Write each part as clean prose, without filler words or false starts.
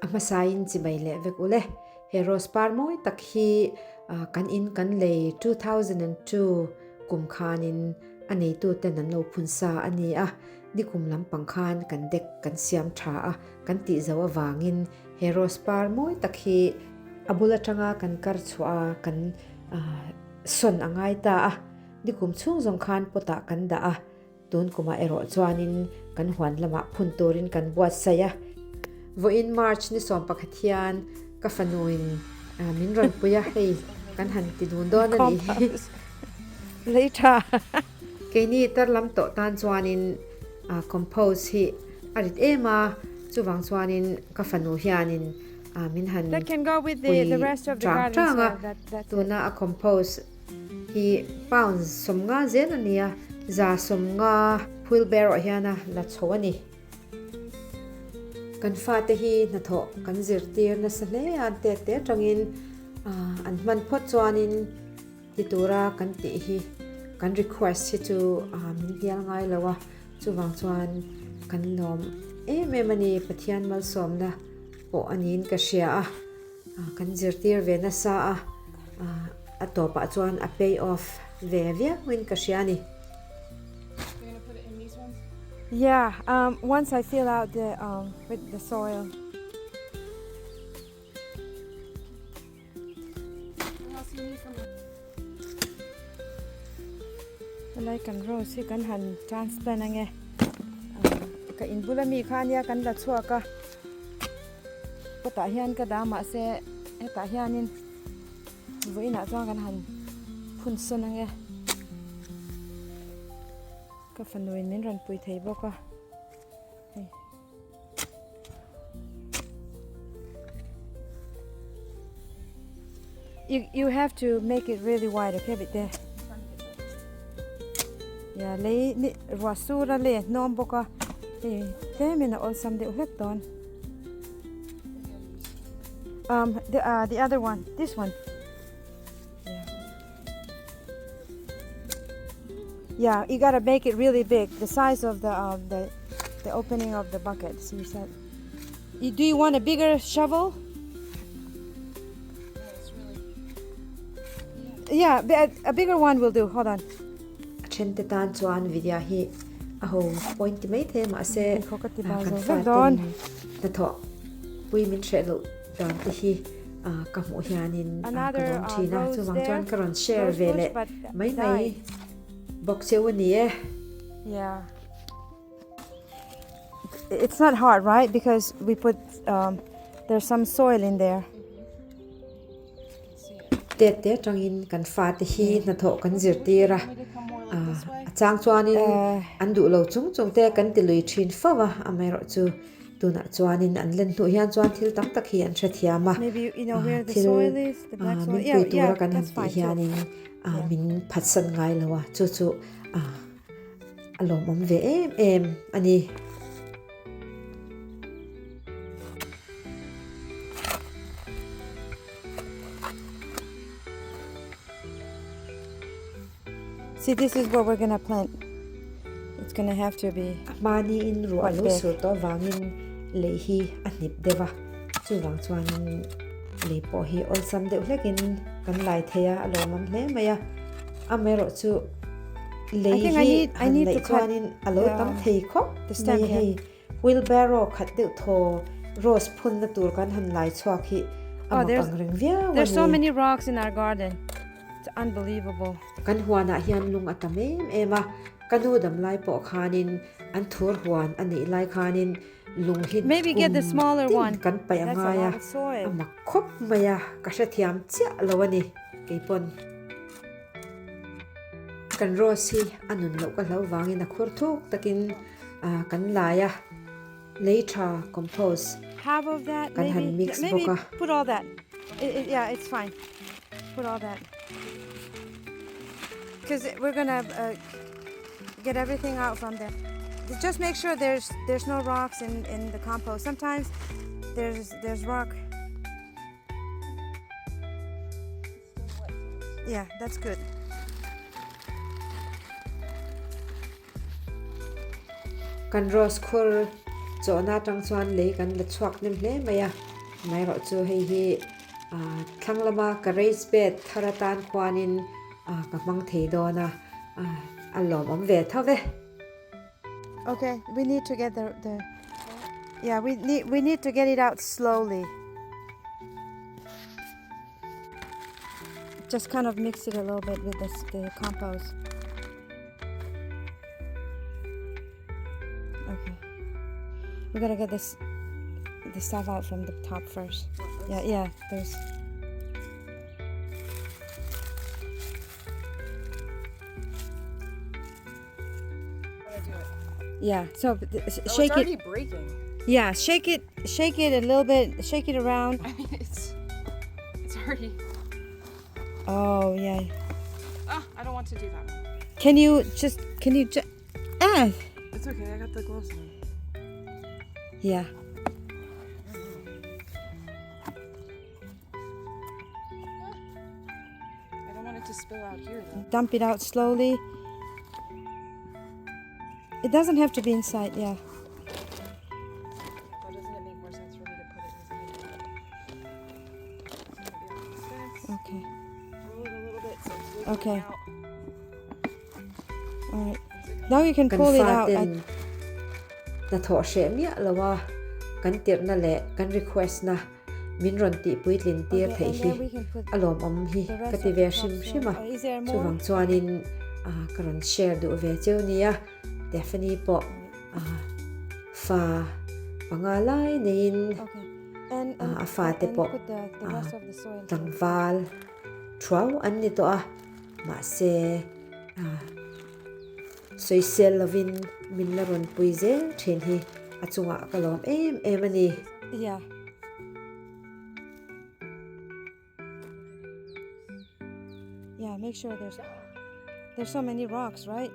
A hmasain chibai leh vek ule. He rose par mawi tak hi kan in kan lei 2002 kum khanin a neituten an lo phun sa a ni a, nikum lampang khan kan deck kan siam tha a, kan tih zo avangin he rose par mawi tak hi a bul atanga kan kar chhuah a, kan sawn a ngai ta a, nikum chhung zawng khan pot ah kan dah a. Tun kumah erawh chuanin kan huan lamah phun turin kan buatsaih a. Vawiin March ni 11 hian ka fanuin min rawn pui a, hei kan han ti dun dawn a nih hi. Lei tha. Keini tar lam tawh tan chuanin compose hi a rit em a, chuvang chuanin ka fanu hianin min han pui chang chang a, tuna a compose Hi pound 50 zel a nia, 150 wheelbarrow ah hian a la chho a ni. Kan fate hi hnathawh kan zirtir nasa hle a, an tet te atangin an hman phawt chuanin ti tura kan tih hi kan request hi chu min hnial ngai lo a, chuvang chuan kan lawm em em a ni, Pathian malsawmna pawh a niin ka hria a. Kan zirtir ve nasa a, a tawpah chuan a pay off ve viauin ka hria a ni. Yeah, um, once I fill out the um, with the soil. Helai kan rose hi kan han transplant ange. Ka inbula mi kha ania kan la chhuak a. Potah hian ka dah mahse hetah hianin vawiinah chuan kan han phun sawn ange. Ka fanuin min rawn pui thei bawk a. Hei. You you have to make it really wide okay bit there. Yeah, lei ni ruah sur a le hnawm bawk a. Hei tlemin a awlsam deuh hlek dawn. Um, the, uh, the other one, this one. Yeah. Yeah, you gotta make it really big, the size of the um, the the opening of the bucket. So you said, you, do you want a bigger shovel? Yeah, a, a bigger one will do. Hold on. A then te tan chuan video hi a ho point ti mai thei mahse kan fa ten hnathawh pui min hreh loh dan te hi ka hmuh hianin ka lawm thin a chuvang chuan ka rawn share ve leh mai mai bawk cheu a ni e. Yeah. It's not hard, right? Because we put um, there's some soil in there. Tet te atangin kan fate hi hnathawh kan zirtir a, a chang chuanin an duh lo chung chung te kan ti lui thin fo a, amaherawhchu tunah chuanin an len hnuh hian chuan thil tam tak hi an hrethiam a, thil min pui tura kan han tih hianin min phatsan ngai lo a, chu chu a lawmawm ve em em a ni. See, this is what we're gonna plant. It's gonna have to be A hmaniin ruah lo sur tawh avangin lei hi a hnip deuh a, chuvang chuanin lei pawh hi awlsam deuh hlekin kan lai thei a, a lawmawm hle mai a. Amaherawhchu lei hi han laih chuanin a lo tam thei khawp mai a hei. Wheelbarrow khat deuh thaw rose phunna tur kan han lai chhuak hi a mak ang reng viau a ni. Kan huanah hian lung a tam em em a, ka nu dam lai pawh khanin an thur huan a neih lai khanin lung hi kum tin kan paih a ngai a, a mak khawp mai a, ka hrethiam chiah lo a ni keipawn. Kan rose hi a nun loh ka hlo vangin a khur thuk takin kan lai a, lei tha compost kan han mix bawk a. Yeah, that's good. Kan rose khur chawhna atang chuan lei kan la chhuak hnem hle mai a. Amaherawh chu hei hi thlang lama ka raised bed thar atan khuanin ka hmang thei dawn a, a lawmawm ve tho ve. Okay, we need to get the the yeah we need we need to get it out slowly. Just kind of mix it a little bit with this the compost. Okay. We gotta get this the stuff out from the top first. Yeah, yeah, there's Yeah, so Oh, shake it's already it. breaking. Yeah, shake it, shake it a little bit, shake it around. I mean, it's it's already. Oh yeah. Ah, I don't want to do that one. Can you just? Can you just? Ah. It's okay. I got the gloves on. Yeah. I don't want it to spill out here though. Dump it out slowly. It doesn't have to be inside. Yeah. But doesn't it make more sense for me to put it inside? It's gonna be off this fence. Okay. Roll it a little bit so it's wiggling Okay. out. All right. Now you can Kan pull it out. faten hnathawh hreh miah lo a, kan tirhna leh kan request na min rawn tih puitlin tir Okay, theih and hi then we can put a lawmawm hi the ka rest ti of ve the hrim topsoil. hrim a. Oh, is there more? Chuvang chuanin ka rawn share duh ve cheu nia, Daphne pawh fa panga lai neiin Okay. And and, a fate and pawh put the, the rest of the soil. here. tlangval thuau an ni tawh a, mahse sawisel lovin min la rawn pui zel thin hi a chungah ka lawm em em a ni. Yeah. Yeah, make sure there's there's so many rocks, right?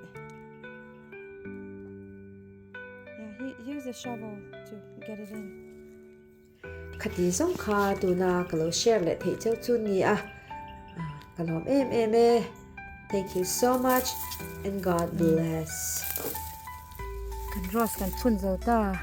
Yeah, he use a shovel to get it in. Khati zawng kha tuna ka lo share leh theih cheu chu ni a, ka lawm em em e. Thank you so much and God bless. Kan rose kan phun zo ta.